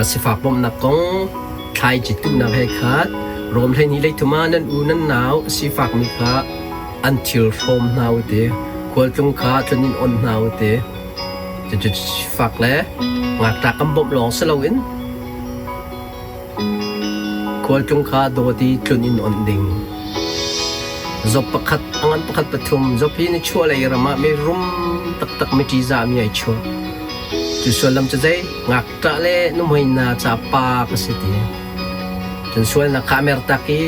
Sifak bawmhnak kong thlaici tuhnak he khat Rom 12 leithum ah nan u nan nau a sifakmi kha an thil hrawm hna u ti. Khualtlung kha tlun in on hna u ti. Cucu sifak le ngakṭah kan bawmh lawng si loin Khualtlung kha dawt i tlun in onh ding. Job pakhat a ngan pakhat pathum Job hi nichuahlei ram ah mi rum taktak mi ṭihzahmi ai chuah. Cu sullam cu zei? Ngakṭah le nuhmei hna ca pa ka si ti. Cun sualnak kha a mertak i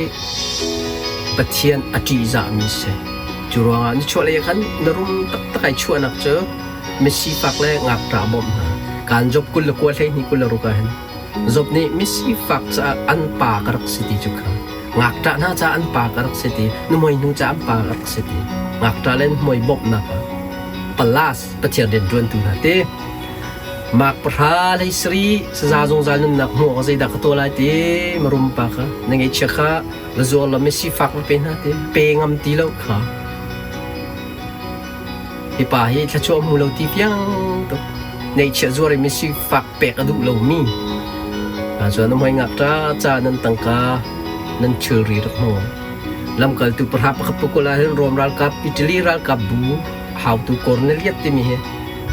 Pathian a ṭihzahmi si. Cu ruangah nichuahlei ah khan na rum taktak ai chuahnak cu misifak le ngakṭah bawmh hna. Kaan Job 29 12 26 ah hin Job nih misifak caah an pa ka rak si ti cu kha ngakṭah hna caah an pa ka rak si ti nuhmei nu caah an pa ka rak si ti ngakṭah le nuhmei bawmhnak ah palas Pathian rianṭuantu hna ti mak pahra hlei sarih saza zungzal nunnak hmuh awk zeidah ka tuah lai ti marum pa kha na ngeihchia kha va zuar law misifak va pe hna ti pe ngam ti lo kha Hi pa hi thluachuah hmu lo ti fiang tuk. Neihchiah zuar i misifak pek a duh lomi. Cun a hmai ngakṭa ca nan tangka nan thilri rak hmang. Lamkaltu pahra pakhat pakul ah hin Rom ralkap Italy ralkap bu hautu Cornelius timi hi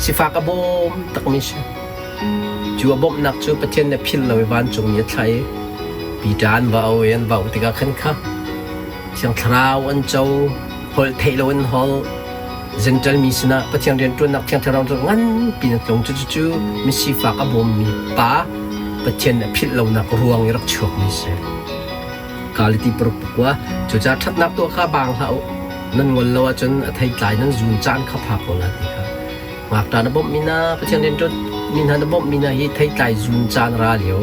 sifak a bawm takmi si. Cu a bawmhnak cu Pathian nih a philh lo i vancungmi a thlah i Peter an va au i an va auh tikah khan kha Thiang Thlarau an co, holh theih lo in holh, Gentle mi sinah Pathian rianṭuannak Thiang Thlarau cu nganpi na tlung. Cucu misifak a bawmmi pa Pathian a philh lonak ruang i rak chuakmi si. Galati paruk pakua cucaah ṭhatnak tuah kha baang hlah u. Nan ngol lo ahcun a theitlai nan zun caan kha pha ko la ti kha. Ngakṭa na bawmhmi hna, Pathian rianṭuan mi hna na bawmhmi hna hi theitlai zun caan ra lio.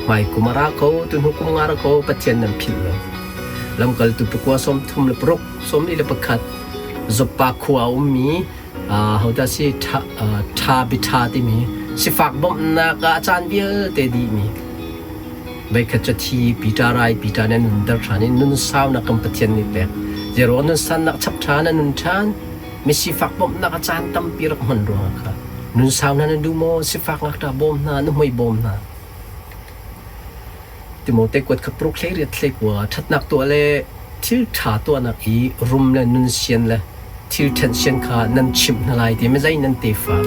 Hmai kum a ra ko, tuhnu kum nga ra ko, Pathian nan philh lo. Lamkaltu pakua 36 41 Joppa khua a ummi hodah si Ṭha Bitha timi sifak bawmhnak ah a caan vialte dihmi voikhat cu thi Peter rai Peter nih a nunter ṭhan i nun saunak kan Pathian nih pek. Zero nun sannak chap ṭhan a nun ṭhan misifak bawmhnak a caan tampi rak hman ruangah kha nun sau hna na duh maw sifak ngakṭah bawm hna nuhmei bawm hna Timote kuat kha paruk hlei riat hlei kua ṭhatnak tuah le thil ṭha tuahnak i rum le nunsian le thil ṭhenhsian kha nan chimh hna lai ti mizei nan tefa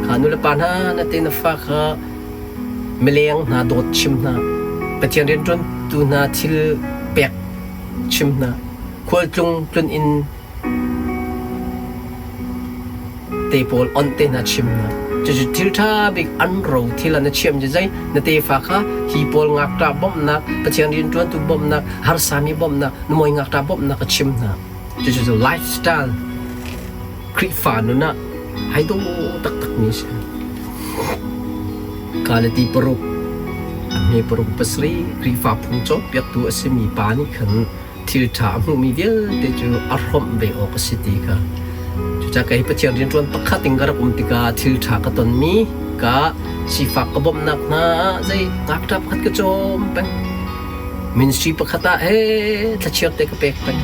kha nulepa hna na te na fa kha mileng hna dawt chim hna Pathian rianṭuantu hna thil pek chim hna khualtlung tlun inn te pawl onh te hna chim hna. Cucu thil ṭha bik an ro thil ah na chiam cu zei na tefa kha hi pawl ngakṭah bawmhnak, Pathian rianṭuantu bawmhnak, harsami bawmhnak, na mawi ngakṭah bawmhnak a chim hna. Cucu cu lifestyle Khrihfa nun ah hai dawh taktakmi a si. Galati paruk a hme paruk pasarih Khrihfa phung cawnpiaktu a simi pa nih khan thil ṭha a hmuhmi vialte cu a hrawmh ve awk a si ti kha. Cucaah kei Pathian rianṭuan pakhat in ka rak um tikah thil ṭha ka tonmi ka sifak ka bawmhnak hna ah zei ngakṭah pakhat ka cawm peng. Ministry pakhat ah he thlachiat te ka pek peng.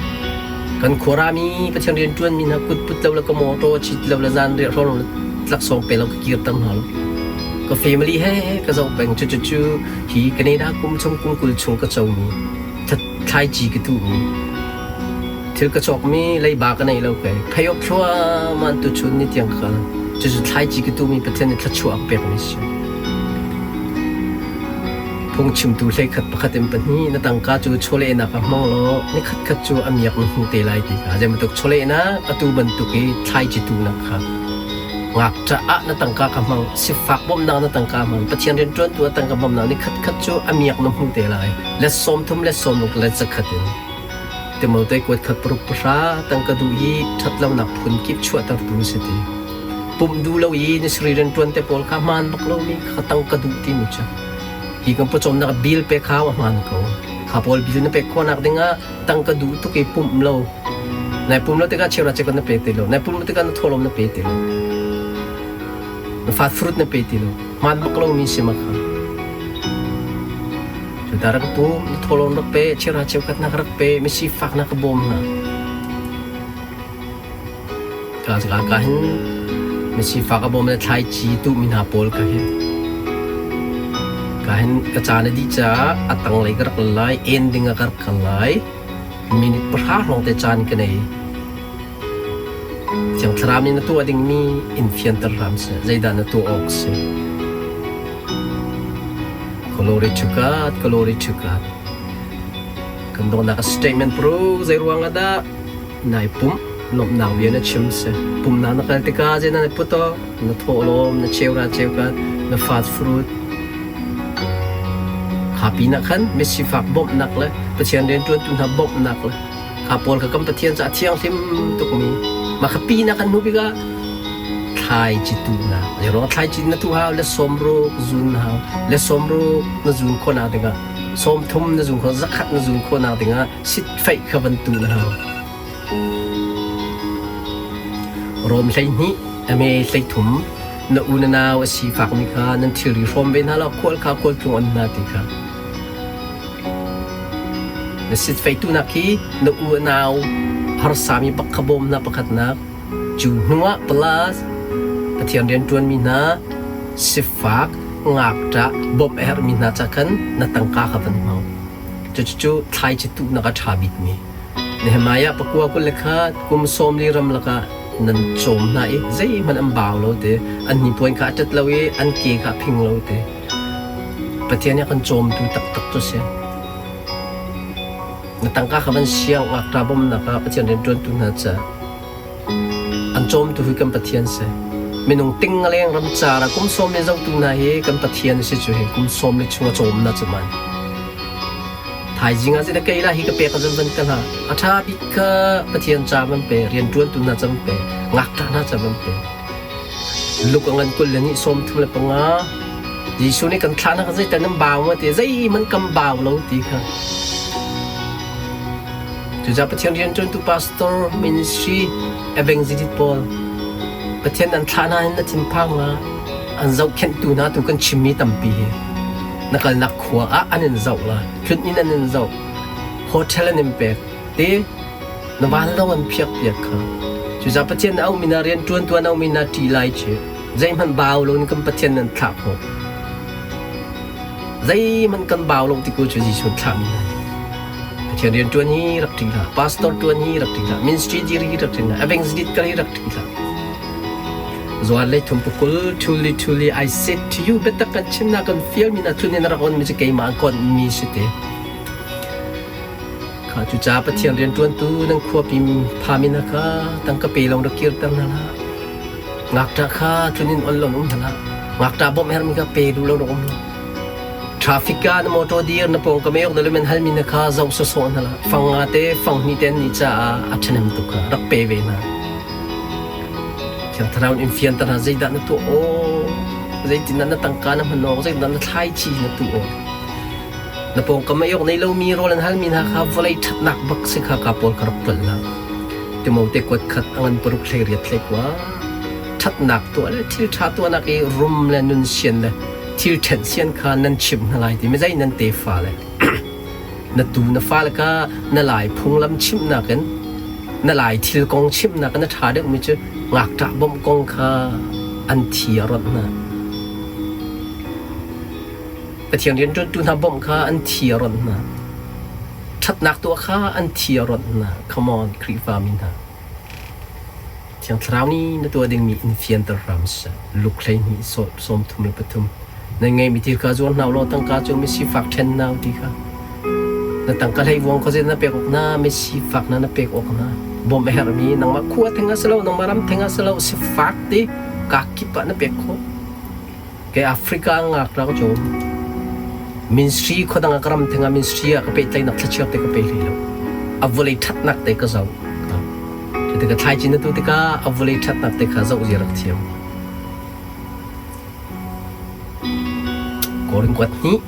Kan khuarami Pathian rianṭuanmi hna kut put lo le ka mawṭaw chit lo le zan riah hrawng lo laksawng pe lo ka kirter hna lo. Ka family he ka zoh peng. Cucu hi Canada kum chung kum 20 chung ka comi thlaici ka tuhmi thil ka cawkmi leiba ka nei lo kei pheiawk thluahmah tuchun ni tiang ka kal cucu thlaici ka tuhmi Pathian nih thluachuah a ka pekmi si phungchimtu hleikhat pakhat in pahnih na tangka cu chawlehnak ah hmang law ni khatkhat cu a miak na hmu te lai ti kha zei bantuk chawlehnak atu bantuk i thlaici tuhnak kha Ngakṭah ah na tangka ka hmang, sifak bawmhnak na tangka hmang, Pathian rianṭuantu ah tangka bawmhnak ni khatkhat cu a miak na hmu te lai. Let 30 let 60 let zakhat in. Timote kuat khat paruk pahra tangka duh i ṭhatlonak phun kip chuahtertu si ti. Pumh duh lo i ni sari rianṭuan te pawl kha hmaan bak lomi kha tangka duh timi cu. Hi kan pawcawmnak bill pek hau a hmaan ko. Kha pawl bill na pek khawhnak dingah tangka duh tuk i pumh lo nai pum lo tikah cheuhra cheukhat na pe ti lo nai pum lo tikah na thawhlawm na pe ti lo na fat fruit na pe ti lo hmaan bak lomi si ma kha cu ta rak pum na thawhlawm rak pe cheuhra cheukhat na rak pe misi fak na ka bawm hna ka ka ka hin misi fak a bawm le thlaici tu mi hna pawl ka hin. Ka hin ka caan a dih caah a tanglei ka rak lai, ending ah ka rak kal lai. Minute pahra hrawng te caan ka nei. Thiang Thlarau nih na tuah dingmi in fianter hram seh. Zeidah na tuah awk si? Glory to God, glory to God. Kan donghnak a statement pro zei ruang ah dah nai pumh lawmhnak bia na chim si. Pumhnak na kal tikah zei na put awk, na thawhlawm, na cheura cheukat, na fast fruit. Kha pinah khan misifak bawmhnak le Pathian rianṭuantu hna bawmhnak le kha pawl kha kan Pathian caah thianghlim tukmi mah kha pinah kan hnu bik ah thlaici tuhnak zeiruang thlaici na tuh hau le sawmruk zun hau le sawmruk na zun khawhnak dingah sawmthum na zun khawh zakhat na zun khawhnak dingah sitfeih kha van tuh na hau Rom 12 ame 13 na u na nau a sifakmi kha nan thilri hrawm ve hna law khual kha khualtlung an hna ti kha Na sitfeitunak hi na u a nau harsami bak kha bawm hna pakhatnak. Cu hnuah plus Pathian rianṭuanmi hna sifak ngakṭah bawmh a herhmi hna ca khan na tangka kha van hmang. Cucu thlaici tuhnak a ṭha bikmi. Nehemiah pakua 21 kum sawmli ram lakah nan cawm hna i zeihmanh an bau lo te, an hnipuan kha a ṭet lo i an ke kha a phing lo te. Pathian nih a kan cawmtu taktak cu a si. Na tangka kha van siang ngakṭa bawmhnak ah Pathian rianṭuantu hna ca an cawmtu hi kan Pathian si. Minung ting a leng ram car ah kum sawm le zohtu hna hi kan Pathian a si cu hi kum sawm le chung a cawm na cu man. Thaizing ah zeidah kei la hi ka pek ah van ka hla. A ṭha bik kha Pathian ca van pe, rianṭuantu hna ca van pe, ngakṭah hna ca van pe. Luk a ngan 24 35 Jesuh nih kan thlahnak zeital nan bau ma ti zeihmanh kan bau lo ti kha. Cucaah Pathian rianṭuantu pastor, ministry, evangelist pawl Pathian an thlah hna hin na thinphang la an zohkhenhtu hna tu kan chimmi tampi hi na kalnak khua ah an in zoh la tlun inn an in zoh hotel an in pek te Na vanlawng an phiakpiak kha. Cucaah Pathian na auhmi hna rianṭuantu an auhmi hna ṭih lai cu zeihmanh bau loin kan Pathian nan thlah khawh. Zeihmanh kan bau lo ti ko cu Jesuh thlahmi hna. Pathian rianṭuan hi rak ṭih hlah. Pastor ṭuan hi rak ṭih hlah. Ministry dir hi rak ṭih hlah. Evangelist kal hi rak ṭih hlah. Zuan lei thum pukul truly truly I said to you biatak kan chimnak kan fialmi na tlun in rak on mi cu keimah an konmi si te. Kha cucaah Pathian rianṭuantu nan khuapi phami hna kha tangka pe lawng rak kirter hna hlah. Ngakṭah kha tlun in on lawn um hna hlah. Ngakṭah bawmh herhmi kha pe duh lo rak um hlah. Traffic ah na motor dir na pawngkam i awk na lumen halmi hna kha zoh sawsawh hna hlah. Fang nga te, fang hnih te an nih caah a ṭhahnem tuk kha rak pe ve hna. Thiang Thlarau in fianter hna zeidah na tuah awk, zeitindah na tangka na hman awk, zeitindah na thlaici na tuh awk. Na pawngkam a iawk nei lomi rawl an halmi hna kha vawlei ṭhatnak bak si kha ka pawl ka rak ṭuan hna. Timote kuat khat a ngan paruk hlei riat hlei kua. Ṭhatnak tuah le thil ṭha tuahnak i rum le nun sian le thil ṭhenh sian kha nan chimh hna lai ti mizei nan tefa le na tu na fale kha na lai phunglam chimhnak in na lai thil kong chimhnak in a ṭha deuhmi cu ngakṭah bawmh kong kha an thi a ronh hna. Pathian rianṭuantu hna bawmh kha an thi a ronh hna. Ṭhatnak tuah kha an thi a ronh hna. Come on, Khrihfa mi hna. Thiang Thlarau nih na tuah dingmi in fianter hram seh. Luke 12 33. Nan ngeihmi thil kha zuar hna u law tangka cu misifak ṭhen hna u ti kha. Na tangka hleivuang kha zeidah na pek awk hna? Misifak hna na pek awk hna. Bawmh a herhmi nangmah khua theng ah si lo, nangmah ram theng ah si lo, sifak ti kaa kip ah na pek khawh. Kei Africa ngakṭa ka cawm. Ministry khuadang ah ka ram theng ah ministry ah ka pehtlaihnak thlachiat te ka pe hlei lo. A vawlei ṭhatnak te ka zoh. Cu tikah thlaici na tuh tikah a vawlei ṭhatnak te kha zoh zia rak thiam. Korin kuat hnih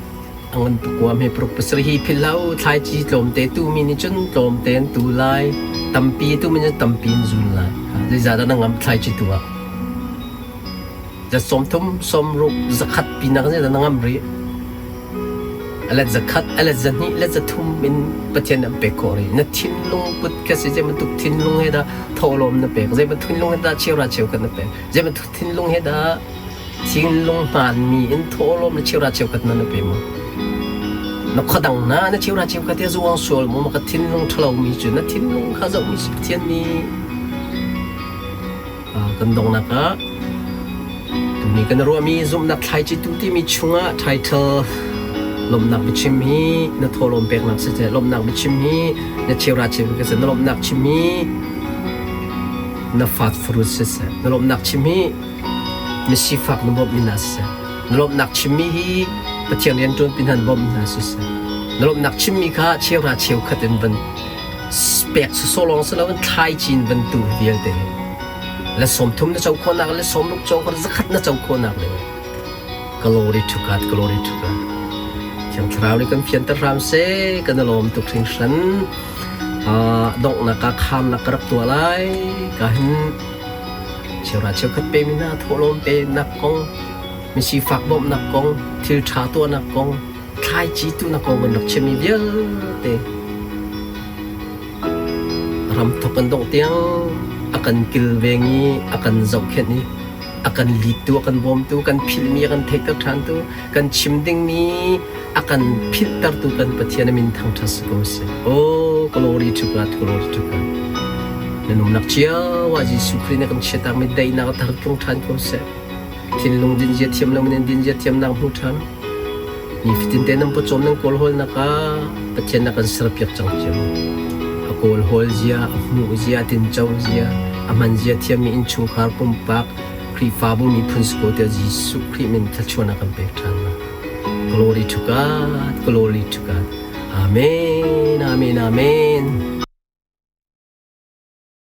a ngan pakua hme paruk pasarih hi philh hlah u. Thlaici tlawmte tuhmi nih cun tlawmte an tu lai. Tampi tuhmi nih cun tampi an zun lai. Zeizahdah na ngamh thlaici tu ah? Za 30, 60, 100 pinak nih na ngam rih. A let zakhat, a let zahnih, let zathum in Pathian an pek khawh rih. Na thinlung put kha si zei bantuk thinlung he dah thawhlawm na pek, zei bantuk thinlung he dah cheura cheukhat na pek, zei bantuk thinlung he dah Thinlung hmaanmi in thawhlawm na cheuhra cheukhat man na pe maw? Na khuadang hna na cheuhra cheukhat hi zuang sual maw? Ka thinlung ṭhalomi cu na thinlung kha zohmi si Pathian nih kan donghnak ah tuni kan ruahmi zumhnak thlaici tu timi chungah title lawmhnak biachim hi na thawhlawm peknak siseh lawmhnak biachim hi na cheuhra cheukhat na lawmhnak chim hi na fat fruit siseh na lawmhnak chim hi Misifak na bawmhmi hna siseh, na lawmhnak chimmi hi Pathian rianṭuanpi hna na bawmhmi hna siseh, na lawmhnak chimmi kha cheuhra cheukhat in van pek sawsawh lawng si loin thlaici in van tuh vialte hi le 30 na co khawhnak le 60 co khawh zakhat na co khawhnak ding glory to God glory to God Thiang Thlarau nih kan fianter hram seh kan i lawm tuk hringhran donghnak ah khamnak ka rak tuah lai ka hin Cheuhra cheukhat pemi hna thawhlawm peknak kong, misifak bawmhnak kong, thil ṭha tuahnak kong, thlaici tuhnak kong kan rak chimmi vialte ramthok kan dongh tiang a kan kilveng i a kan zohkhenh i a kan littu, a kan bawmtu, kan philhmi a kan theihter ṭhantu, kan chim dingmi a kan philhtertu kan Pathian a min thangṭhat si ko seh. Oh, glory to God, glory to God. Na nunnak cio ah Jesuh Khrih nih kan chiatakmi daihnak a thar tlung ṭhan ko seh. Thinlung dinzia thiam lo in dinzia thiamnak hmu ṭhan. Nifatin te nan pawcawm nan kawl hawlnak ah Pathian na kan serpiak cang cio. A kawl hawl zia, a hmuh zia, a tinco zia, a hman zia thiammi innchungkhar pumpak Khrihfabu miphun si ko tiah Jesuh Khrih min thluachuahnak kan pek ṭhan hna. Glory to God, glory to God. Amen, amen, amen.